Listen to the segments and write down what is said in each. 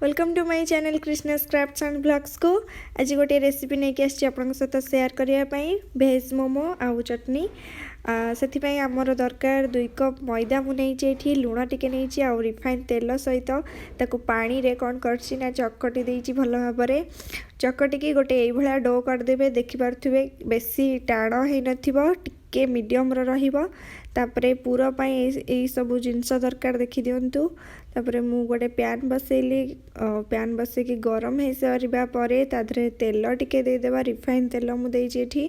Welcome to my channel Krishna Crafts and ଭ୍ଲଗ୍ସକୁ। ଆଜି ଗୋଟିଏ recipe ନେଇକି ଆସିଛି ଆପଣଙ୍କ ସହିତ ସେୟାର କରିବା ପାଇଁ, ଭେଜ୍ ମୋମୋ ଆଉ ଚଟନି। ସେଥିପାଇଁ ଆମର ଦରକାର 2 କପ୍ ମଇଦା ମୁଁ ନେଇଛି ଏଇଠି, ଲୁଣ ଟିକେ ନେଇଛି ଆଉ ରିଫାଇନ୍ ତେଲ ସହିତ ତାକୁ ପାଣିରେ କ'ଣ କରିଛି ନା ଚକଟି ଦେଇଛି। ଭଲ ଭାବରେ ଚକଟିକି ଗୋଟେ ଏଇଭଳିଆ do କରିଦେବେ। ଦେଖିପାରୁଥିବେ, ବେଶୀ ଟାଣ ହେଇନଥିବ, ଟିକେ ମିଡ଼ିୟମର ରହିବ। ତାପରେ ପୁର ପାଇଁ ଏଇସବୁ ଜିନିଷ ଦରକାର, ଦେଖିଦିଅନ୍ତୁ। ତାପରେ ମୁଁ ଗୋଟେ ପ୍ୟାନ୍ ବସେଇଲି। ପ୍ୟାନ୍ ବସେଇକି ଗରମ ହେଇସାରିବା ପରେ ତା ଦେହରେ ତେଲ ଟିକେ ଦେଇଦେବା। ରିଫାଇନ୍ ତେଲ ମୁଁ ଦେଇଛି ଏଠି,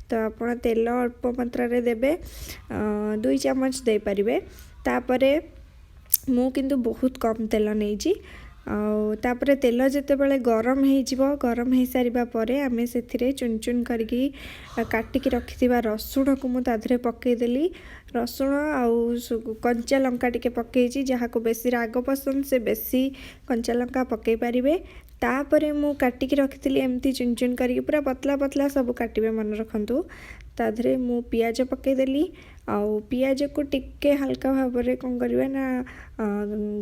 ତ ଆପଣ ତେଲ ଅଳ୍ପ ମାତ୍ରାରେ ଦେବେ, 2 ଚାମଚ ଦେଇପାରିବେ। ତାପରେ ମୁଁ କିନ୍ତୁ ବହୁତ କମ୍ ତେଲ ନେଇଛି। ଆଉ ତାପରେ ତେଲ ଯେତେବେଳେ ଗରମ ହେଇଯିବ, ଗରମ ହେଇସାରିବା ପରେ ଆମେ ସେଥିରେ ଚୁନ ଚୁନ କରିକି କାଟିକି ରଖିଥିବା ରସୁଣକୁ ମୁଁ ତା ଦେହରେ ପକାଇଦେଲି। ରସୁଣ ଆଉ କଞ୍ଚା ଲଙ୍କା ଟିକେ ପକାଇଛି। ଯାହାକୁ ବେଶୀ ରାଗ ପସନ୍ଦ, ସେ ବେଶୀ କଞ୍ଚା ଲଙ୍କା ପକାଇ ପାରିବେ। ତାପରେ ମୁଁ କାଟିକି ରଖିଥିଲି ଏମିତି ଚୁନ ଚୁନ କରିକି, ପୁରା ପତଲା ପତଲା ସବୁ କାଟିବେ, ମନେ ରଖନ୍ତୁ। ତା ଦେହରେ ମୁଁ ପିଆଜ ପକାଇଦେଲି। ଆଉ ପିଆଜକୁ ଟିକେ ହାଲକା ଭାବରେ କ'ଣ କରିବା ନା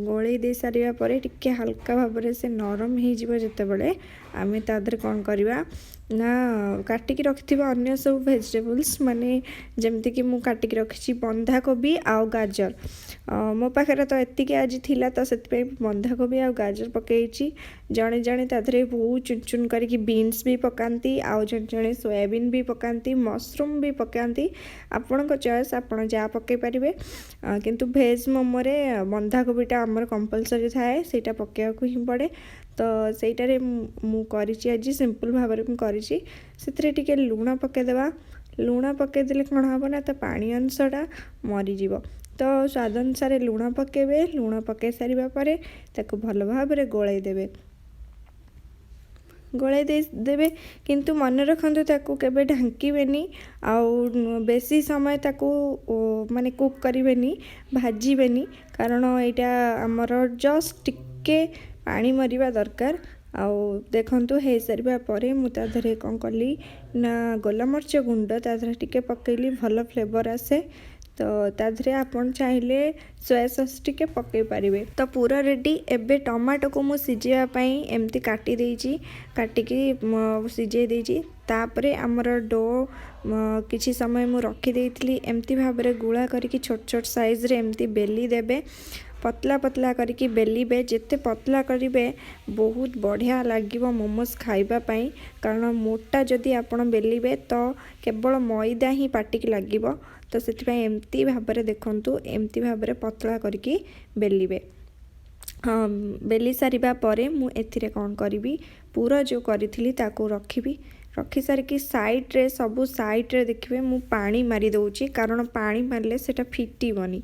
ଗୋଳେଇ ଦେଇ ସାରିବା ପରେ ଟିକେ ହାଲକା ଭାବରେ ସେ ନରମ ହେଇଯିବ ଯେତେବେଳେ, ଆମେ ତା ଦେହରେ କ'ଣ କରିବା ନା କାଟିକି ରଖିଥିବା ଅନ୍ୟ ସବୁ ଭେଜିଟେବୁଲ୍ସ, ମାନେ ଯେମିତିକି ମୁଁ କାଟିକି ରଖିଛି ବନ୍ଧାକୋବି ଆଉ ଗାଜର। ମୋ ପାଖରେ ତ ଏତିକି ଆଜି ଥିଲା, ତ ସେଥିପାଇଁ ବନ୍ଧାକୋବି ଆଉ ଗାଜର ପକାଇଛି। ଜଣେ ଜଣେ ତା ଦେହରେ ବହୁତ ଚୁନ ଚୁନ କରିକି ବିନ୍ସ ବି ପକାନ୍ତି, ଆଉ ଜଣେ ଜଣେ ସୋୟାବିନ୍ ବି ପକାନ୍ତି, ମସରୁମ୍ ବି ପକାନ୍ତି। ଆପଣଙ୍କ ଚଏସ୍, ଆପଣ ଯାହା ପକାଇ ପାରିବେ। କିନ୍ତୁ ଭେଜ୍ ମୋମୋରେ ବନ୍ଧାକୋବିଟା ଆମର କମ୍ପଲସରି ଥାଏ, ସେଇଟା ପକାଇବାକୁ ହିଁ ପଡ଼େ। ତ ସେଇଟାରେ ମୁଁ କରିଛି ଆଜି, ସିମ୍ପଲ୍ ଭାବରେ ମୁଁ କରିଛି। ସେଥିରେ ଟିକେ ଲୁଣ ପକାଇଦେବା। ଲୁଣ ପକାଇଦେଲେ କ'ଣ ହେବ ନା ତା ପାଣି ଅଂଶଟା ମରିଯିବ। ତ ସ୍ୱାଦ ଅନୁସାରେ ଲୁଣ ପକାଇବେ। ଲୁଣ ପକାଇ ସାରିବା ପରେ ତାକୁ ଭଲ ଭାବରେ ଗୋଳେଇ ଦେବେ। ଗୋଳେଇ ଦେଇ ଦେବେ, କିନ୍ତୁ ମନେ ରଖନ୍ତୁ, ତାକୁ କେବେ ଢାଙ୍କିବେନି ଆଉ ବେଶୀ ସମୟ ତାକୁ ମାନେ କୁକ୍ କରିବେନି, ଭାଜିବେନି, କାରଣ ଏଇଟା ଆମର ଜଷ୍ଟ ଟିକେ ପାଣି ମରିବା ଦରକାର। ଆଉ ଦେଖନ୍ତୁ, ହେଇସାରିବା ପରେ ମୁଁ ତା ଦେହରେ କ'ଣ କଲି ନା ଗୋଲମରିଚ ଗୁଣ୍ଡ ତା ଦେହରେ ଟିକେ ପକାଇଲି, ଭଲ ଫ୍ଲେଭର୍ ଆସେ। ତ ତା ଦେହରେ ଆପଣ ଚାହିଁଲେ ସୋୟା ସସ୍ ଟିକେ ପକାଇ ପାରିବେ। ତ ପୁରା ରେଡ଼ି। ଏବେ ଟମାଟୋକୁ ମୁଁ ସିଝେଇବା ପାଇଁ ଏମିତି କାଟି ଦେଇଛି, କାଟିକି ସିଝେଇ ଦେଇଛି। ତାପରେ ଆମର do କିଛି ସମୟ ମୁଁ ରଖିଦେଇଥିଲି। ଏମିତି ଭାବରେ ଗୁଳା କରିକି ଛୋଟ ଛୋଟ ସାଇଜ୍ରେ ଏମିତି ବେଲି ଦେବେ, ପତଲା ପତଲା କରିକି ବେଲିବେ। ଯେତେ ପତଲା କରିବେ, ବହୁତ ବଢ଼ିଆ ଲାଗିବ ମୋମୋସ୍ ଖାଇବା ପାଇଁ। କାରଣ ମୋଟା ଯଦି ଆପଣ ବେଲିବେ, ତ କେବଳ ମଇଦା ହିଁ ପାଟିକି ଲାଗିବ। ତ ସେଥିପାଇଁ ଏମିତି ଭାବରେ ଦେଖନ୍ତୁ, ଏମିତି ଭାବରେ ପତଳା କରିକି ବେଲିବେ। ହଁ, ବେଲି ସାରିବା ପରେ ମୁଁ ଏଥିରେ କ'ଣ କରିବି, ପୁର ଯେଉଁ କରିଥିଲି ତାକୁ ରଖିବି। ରଖି ସାରିକି ସାଇଡ଼୍ରେ, ସବୁ ସାଇଡ଼୍ରେ ଦେଖିବେ, ମୁଁ ପାଣି ମାରି ଦେଉଛି, କାରଣ ପାଣି ମାରିଲେ ସେଇଟା ଫିଟିବନି।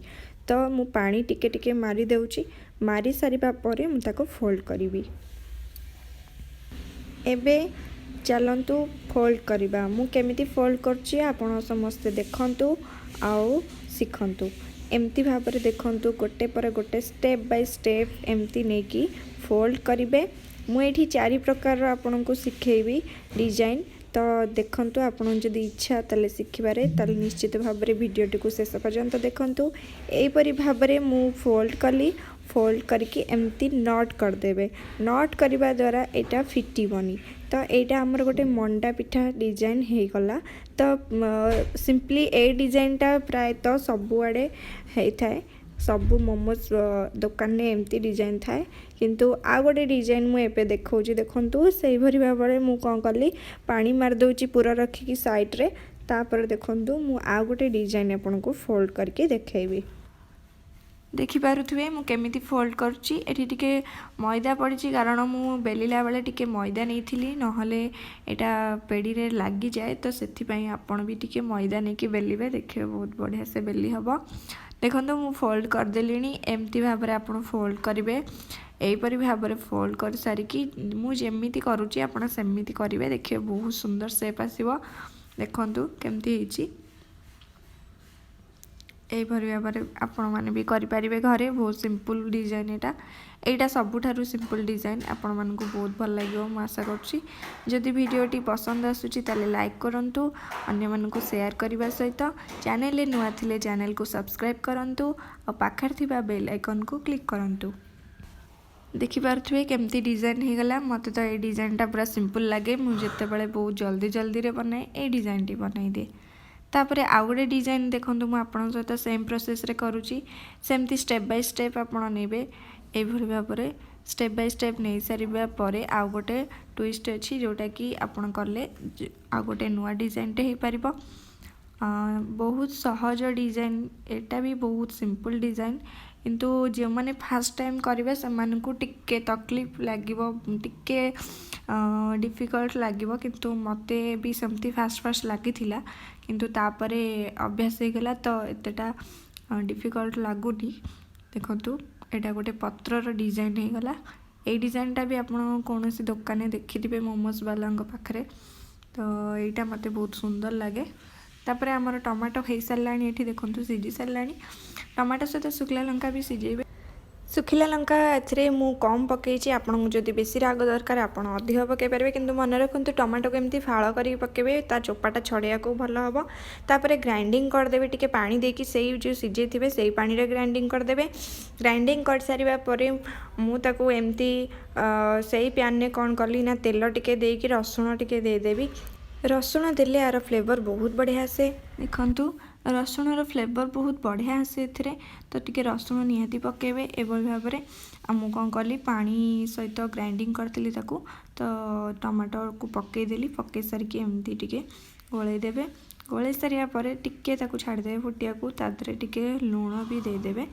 ତ ମୁଁ ପାଣି ଟିକେ ଟିକେ ମାରି ଦେଉଛି। ମାରି ସାରିବା ପରେ ମୁଁ ତାକୁ ଫୋଲ୍ଡ କରିବି। ଏବେ ଚାଲନ୍ତୁ ଫୋଲ୍ଡ କରିବା। ମୁଁ କେମିତି ଫୋଲ୍ଡ କରୁଛି, ଆପଣ ସମସ୍ତେ ଦେଖନ୍ତୁ ଆଉ ଶିଖନ୍ତୁ। ଏମିତି ଭାବରେ ଦେଖନ୍ତୁ, ଗୋଟେ ପରେ ଗୋଟେ, ଷ୍ଟେପ୍ ବାଇ ଷ୍ଟେପ୍ ଏମିତି ନେଇକି ଫୋଲ୍ଡ କରିବେ। ମୁଁ ଏଇଠି ଚାରି ପ୍ରକାରର ଆପଣଙ୍କୁ ଶିଖେଇବି ଡିଜାଇନ୍। ତ ଦେଖନ୍ତୁ, ଆପଣଙ୍କୁ ଯଦି ଇଚ୍ଛା ତାହେଲେ ଶିଖିବାରେ, ତାହେଲେ ନିଶ୍ଚିତ ଭାବରେ ଭିଡ଼ିଓଟିକୁ ଶେଷ ପର୍ଯ୍ୟନ୍ତ ଦେଖନ୍ତୁ। ଏହିପରି ଭାବରେ ମୁଁ ଫୋଲ୍ଡ କଲି। ଫୋଲ୍ଡ କରିକି ଏମିତି not କରିଦେବେ। Not କରିବା ଦ୍ୱାରା ଏଇଟା ଫିଟିବନି। ତ ଏଇଟା ଆମର ଗୋଟେ ମଣ୍ଡା ପିଠା ଡିଜାଇନ୍ ହେଇଗଲା। ତ ସିମ୍ପଲି ଏଇ ଡିଜାଇନଟା ପ୍ରାୟତଃ ସବୁଆଡ଼େ ହେଇଥାଏ, ସବୁ ମୋମୋସ୍ ଦୋକାନରେ ଏମିତି ଡିଜାଇନ୍ ଥାଏ। କିନ୍ତୁ ଆଉ ଗୋଟେ ଡିଜାଇନ୍ ମୁଁ ଏବେ ଦେଖାଉଛି, ଦେଖନ୍ତୁ। ସେଇଭଳି ଭାବରେ ମୁଁ କ'ଣ କଲି, ପାଣି ମାରିଦେଉଛି ପୁର ରଖିକି ସାଇଡ଼୍ରେ। ତାପରେ ଦେଖନ୍ତୁ, ମୁଁ ଆଉ ଗୋଟେ ଡିଜାଇନ୍ ଆପଣଙ୍କୁ ଫୋଲ୍ଡ କରିକି ଦେଖେଇବି। ଦେଖିପାରୁଥିବେ ମୁଁ କେମିତି ଫୋଲ୍ଡ କରୁଛି। ଏଠି ଟିକେ ମଇଦା ପଡ଼ିଛି, କାରଣ ମୁଁ ବେଲିଲା ବେଳେ ଟିକେ ମଇଦା ନେଇଥିଲି, ନହେଲେ ଏଇଟା ପେଡ଼ିରେ ଲାଗିଯାଏ। ତ ସେଥିପାଇଁ ଆପଣ ବି ଟିକେ ମଇଦା ନେଇକି ବେଲିବେ, ଦେଖିବେ ବହୁତ ବଢ଼ିଆ ସେ ବେଲି ହେବ। ଦେଖନ୍ତୁ, ମୁଁ ଫୋଲ୍ଡ କରିଦେଲିଣି। ଏମିତି ଭାବରେ ଆପଣ ଫୋଲ୍ଡ କରିବେ। ଏହିପରି ଭାବରେ ଫୋଲ୍ଡ କରିସାରିକି ମୁଁ ଯେମିତି କରୁଛି, ଆପଣ ସେମିତି କରିବେ, ଦେଖିବେ ବହୁତ ସୁନ୍ଦର ସେପ୍ ଆସିବ। ଦେଖନ୍ତୁ କେମିତି ହେଇଛି। ଏଇପରି ଭାବରେ ଆପଣମାନେ ବି କରିପାରିବେ ଘରେ। ବହୁତ ସିମ୍ପଲ୍ ଡିଜାଇନ୍ ଏଇଟା। ଏଇଟା ସବୁଠାରୁ ସିମ୍ପଲ୍ ଡିଜାଇନ୍। ଆପଣମାନଙ୍କୁ ବହୁତ ଭଲ ଲାଗିବ ମୁଁ ଆଶା କରୁଛି। ଯଦି ଭିଡ଼ିଓଟି ପସନ୍ଦ ଆସୁଛି, ତାହେଲେ ଲାଇକ୍ କରନ୍ତୁ, ଅନ୍ୟମାନଙ୍କୁ ସେୟାର କରିବା ସହିତ ଚ୍ୟାନେଲରେ ନୂଆ ଥିଲେ ଚ୍ୟାନେଲକୁ ସବସ୍କ୍ରାଇବ୍ କରନ୍ତୁ ଆଉ ପାଖରେ ଥିବା ବେଲ୍ ଆଇକନ୍କୁ କ୍ଲିକ୍ କରନ୍ତୁ। ଦେଖିପାରୁଥିବେ କେମିତି ଡିଜାଇନ୍ ହେଇଗଲା। ମୋତେ ତ ଏଇ ଡିଜାଇନ୍ଟା ପୁରା ସିମ୍ପଲ୍ ଲାଗେ। ମୁଁ ଯେତେବେଳେ ବହୁତ ଜଲ୍ଦି ଜଲ୍ଦିରେ ବନାଏ, ଏଇ ଡିଜାଇନ୍ଟି ବନାଇଦିଏ। ତାପରେ ଆଉ ଗୋଟେ ଡିଜାଇନ୍ ଦେଖନ୍ତୁ, ମୁଁ ଆପଣଙ୍କ ସହିତ ସେମ୍ ପ୍ରୋସେସ୍ରେ କରୁଛି। ସେମିତି ଷ୍ଟେପ୍ ବାଇ ଷ୍ଟେପ୍ ଆପଣ ନେବେ। ଏଇଭଳି ଭାବରେ ଷ୍ଟେପ୍ ବାଇ ଷ୍ଟେପ୍ ନେଇସାରିବା ପରେ ଆଉ ଗୋଟେ ଟୁଇଷ୍ଟ ଅଛି, ଯେଉଁଟାକି ଆପଣ କଲେ ଆଉ ଗୋଟେ ନୂଆ ଡିଜାଇନ୍ଟେ ହେଇପାରିବ। ବହୁତ ସହଜ ଡିଜାଇନ୍ ଏଇଟା ବି, ବହୁତ ସିମ୍ପଲ୍ ଡିଜାଇନ୍। କିନ୍ତୁ ଯେଉଁମାନେ ଫାର୍ଷ୍ଟ ଟାଇମ୍ କରିବେ, ସେମାନଙ୍କୁ ଟିକେ ତକଲିଫ ଲାଗିବ, ଟିକେ ଡିଫିକଲ୍ଟ ଲାଗିବ। କିନ୍ତୁ ମୋତେ ବି ସେମିତି ଫାଷ୍ଟ ଫାଷ୍ଟ ଲାଗିଥିଲା, କିନ୍ତୁ ତାପରେ ଅଭ୍ୟାସ ହେଇଗଲା, ତ ଏତେଟା ଡିଫିକଲ୍ଟ ଲାଗୁନି। ଦେଖନ୍ତୁ, ଏଇଟା ଗୋଟେ ପତ୍ରର ଡିଜାଇନ୍ ହେଇଗଲା। ଏଇ ଡିଜାଇନ୍ଟା ବି ଆପଣ କୌଣସି ଦୋକାନରେ ଦେଖିଥିବେ, ମୋମୋସ୍ ବାଲାଙ୍କ ପାଖରେ। ତ ଏଇଟା ମୋତେ ବହୁତ ସୁନ୍ଦର ଲାଗେ। ତାପରେ ଆମର ଟମାଟୋ ହେଇସାରିଲାଣି। ଏଠି ଦେଖନ୍ତୁ, ସିଝି ସାରିଲାଣି। ଟମାଟୋ ସହିତ ଶୁଖିଲା ଲଙ୍କା ବି ସିଝେଇବେ। ଶୁଖିଲା ଲଙ୍କା ଏଥିରେ ମୁଁ କମ୍ ପକାଇଛି। ଆପଣଙ୍କୁ ଯଦି ବେଶୀ ରାଗ ଦରକାର, ଆପଣ ଅଧିକ ପକାଇ ପାରିବେ। କିନ୍ତୁ ମନେ ରଖନ୍ତୁ, ଟମାଟୋକୁ ଏମିତି ଫାଳ କରିକି ପକାଇବେ, ତା ଚୋପାଟା ଛଡ଼େଇବାକୁ ଭଲ ହେବ। ତାପରେ ଗ୍ରାଇଣ୍ଡିଙ୍ଗ କରିଦେବେ ଟିକେ ପାଣି ଦେଇକି। ସେଇ ଯେଉଁ ସିଝେଇଥିବେ, ସେଇ ପାଣିରେ ଗ୍ରାଇଣ୍ଡିଙ୍ଗ କରିଦେବେ। ଗ୍ରାଇଣ୍ଡିଙ୍ଗ କରିସାରିବା ପରେ ମୁଁ ତାକୁ ଏମିତି ସେଇ ପ୍ୟାନ୍ରେ କ'ଣ କଲି ନା, ତେଲ ଟିକେ ଦେଇକି ରସୁଣ ଟିକେ ଦେଇଦେବି। ରସୁଣ ଦେଲେ ୟାର ଫ୍ଲେଭର୍ ବହୁତ ବଢ଼ିଆ ଆସେ। ଦେଖନ୍ତୁ, ରସୁଣର ଫ୍ଲେଭର୍ ବହୁତ ବଢ଼ିଆ ଆସେ ଏଥିରେ, ତ ଟିକେ ରସୁଣ ନିହାତି ପକାଇବେ। ଏଭଳି ଭାବରେ ଆଉ ମୁଁ କ'ଣ କଲି, ପାଣି ସହିତ ଗ୍ରାଇଣ୍ଡିଙ୍ଗ କରିଥିଲି ତାକୁ, ତ ଟମାଟୋକୁ ପକାଇଦେଲି। ପକାଇ ସାରିକି ଏମିତି ଟିକେ ଗୋଳେଇ ଦେବେ। ଗୋଳେଇ ସାରିବା ପରେ ଟିକେ ତାକୁ ଛାଡ଼ିଦେବେ ଫୁଟିବାକୁ। ତା ଦେହରେ ଟିକେ ଲୁଣ ବି ଦେଇଦେବେ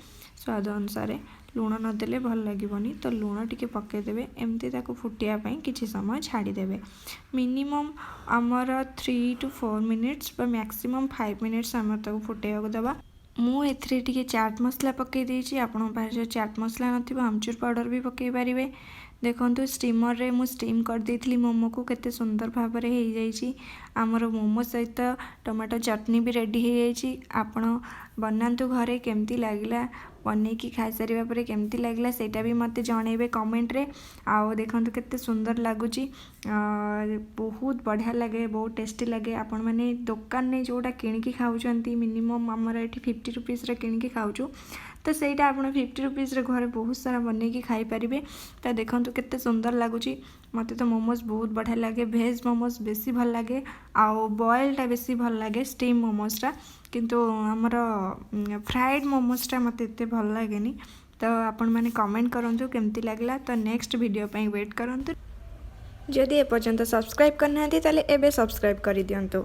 ସ୍ୱାଦ ଅନୁସାରେ। ଲୁଣ ନଦେଲେ ଭଲ ଲାଗିବନି, ତ ଲୁଣ ଟିକେ ପକାଇଦେବେ। ଏମିତି ତାକୁ ଫୁଟିବା ପାଇଁ କିଛି ସମୟ ଛାଡ଼ିଦେବେ। ମିନିମମ୍ ଆମର 3 ଟୁ 4 ମିନିଟ୍ସ ବା ମ୍ୟାକ୍ସିମମ୍ 5 ମିନିଟ୍ସ ଆମର ତାକୁ ଫୁଟେଇବାକୁ ଦେବା। ମୁଁ ଏଥିରେ ଟିକେ ଚାଟ୍ ମସଲା ପକାଇ ଦେଇଛି। ଆପଣଙ୍କ ପାଖରେ ଯଦି ଚାଟ୍ ମସଲା ନଥିବ, ଆମଚୁର ପାଉଡ଼ର ବି ପକାଇ ପାରିବେ। ଦେଖନ୍ତୁ, ଷ୍ଟିମରରେ ମୁଁ ଷ୍ଟିମ୍ କରିଦେଇଥିଲି ମୋମୋକୁ, କେତେ ସୁନ୍ଦର ଭାବରେ ହେଇଯାଇଛି। ଆମର ମୋମୋ ସହିତ ଟମାଟୋ ଚଟନି ବି ରେଡ଼ି ହେଇଯାଇଛି। ଆପଣ ବନାନ୍ତୁ ଘରେ। କେମିତି ଲାଗିଲା, ବନେଇକି ଖାଇସାରିବା ପରେ କେମିତି ଲାଗିଲା, ସେଇଟା ବି ମୋତେ ଜଣେଇବେ କମେଣ୍ଟରେ। ଆଉ ଦେଖନ୍ତୁ, କେତେ ସୁନ୍ଦର ଲାଗୁଛି। ବହୁତ ବଢ଼ିଆ ଲାଗେ, ବହୁତ ଟେଷ୍ଟି ଲାଗେ। ଆପଣମାନେ ଦୋକାନରେ ଯେଉଁଟା କିଣିକି ଖାଉଛନ୍ତି, ମିନିମମ୍ ଆମର ଏଠି 50 ରୁପିସ୍ରେ କିଣିକି ଖାଉଛୁ, ତ ସେଇଟା ଆପଣ 50 ରୁପିସ୍ରେ ଘରେ ବହୁତ ସାରା ବନେଇକି ଖାଇପାରିବେ। ତ ଦେଖନ୍ତୁ, କେତେ ସୁନ୍ଦର ଲାଗୁଛି। ମୋତେ ତ ମୋମୋସ୍ ବହୁତ ବଢ଼ିଆ ଲାଗେ। ଭେଜ୍ ମୋମୋସ୍ ବେଶୀ ଭଲ ଲାଗେ ଆଉ ବଏଲ୍ଟା ବେଶୀ ଭଲ ଲାଗେ, ଷ୍ଟିମ୍ ମୋମୋସ୍ଟା। କିନ୍ତୁ ଆମର ଫ୍ରାଏଡ଼୍ ମୋମୋସ୍ଟା ମୋତେ ଏତେ ଭଲ ଲାଗେନି। ତ ଆପଣମାନେ କମେଣ୍ଟ କରନ୍ତୁ କେମିତି ଲାଗିଲା। ତ ନେକ୍ସଟ ଭିଡ଼ିଓ ପାଇଁ ୱେଟ୍ କରନ୍ତୁ। ଯଦି ଏପର୍ଯ୍ୟନ୍ତ ସବସ୍କ୍ରାଇବ୍ କରିନାହାନ୍ତି, ତାହେଲେ ଏବେ ସବସ୍କ୍ରାଇବ୍ କରିଦିଅନ୍ତୁ।